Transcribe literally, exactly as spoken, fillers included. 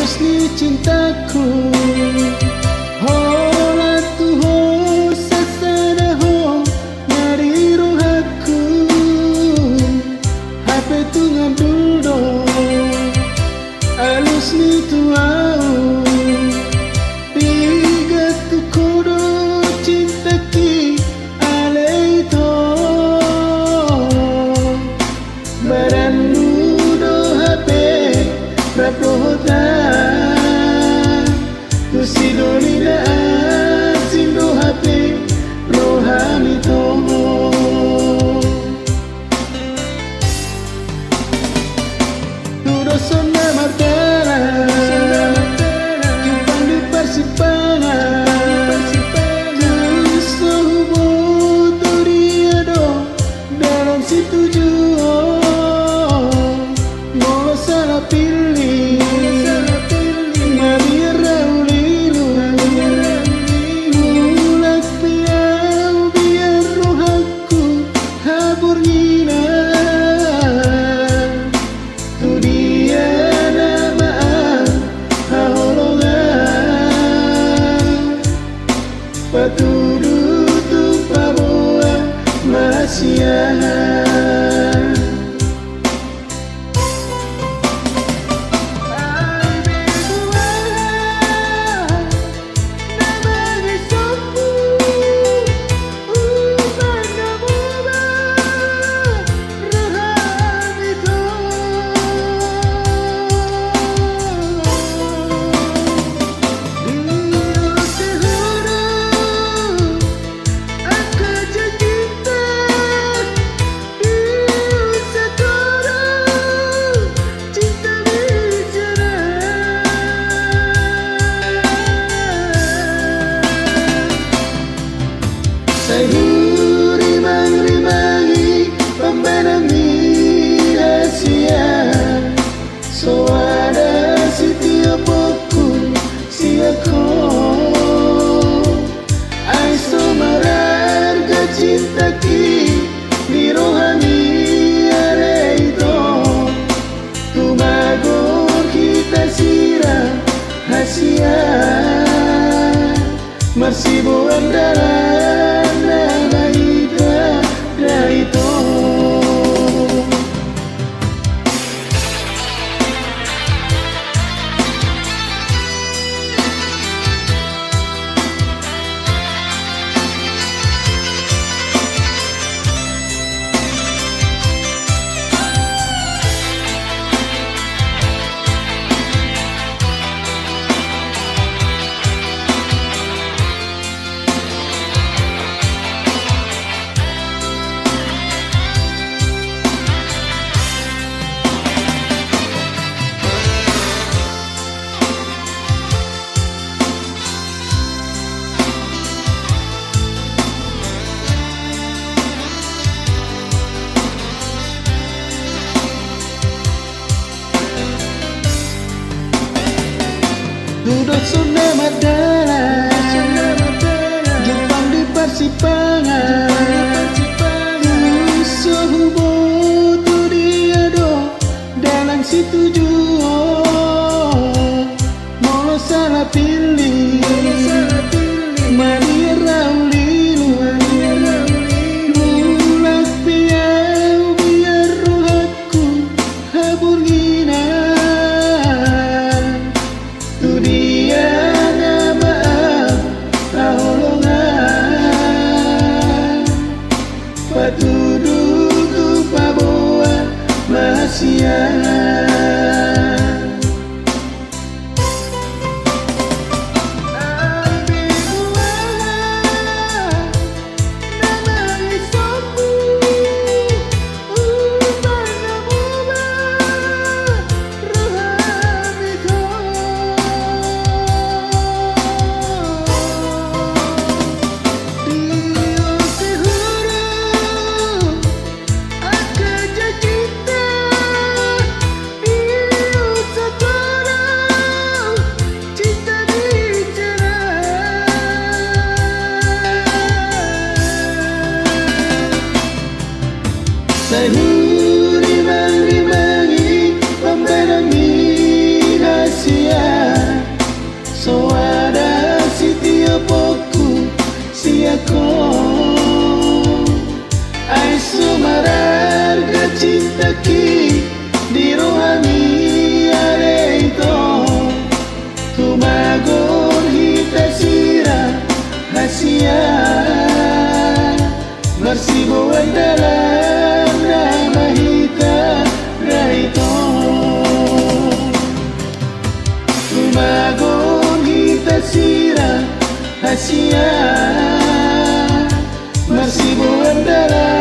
Alus ni cintaku, holan tu ho sasada ho na di rohangku. Hape tung andul do alus ni tu ahu, piga tu ho do cintaki ale ito. Badanmu do hape rap dohot ahu, tu sidoli na asing do hape roham ito. Tu dos on na mardalan, jumpang di parsimpangan, tu so huboto dia do dalan situju on. Molo sala pilih, mabiar ahu lilu, mulak pe ahu biar rohangku haborngin. Tu dia nama haholongan, patudu tu paboa masiahan. Sai hurimangrimangi pambahenanmi hasian, soada sitioponku sian ho. Ai so mararga cintaki di rohami ale ito. Tumagor hita sira hasian, marsiboan dalan nama hita da ito. Tu dos on na mardalan, jumpang di parsimpangan, tu so huboto dia do dalan situju on. Molo sala pilih, mabiar ahu lilu, mulak pe ahu biar rohangku haborngin. Tu dia nama haholongan, patudu tu paboa masiahan. Ago hita sira hasian marsiboan dara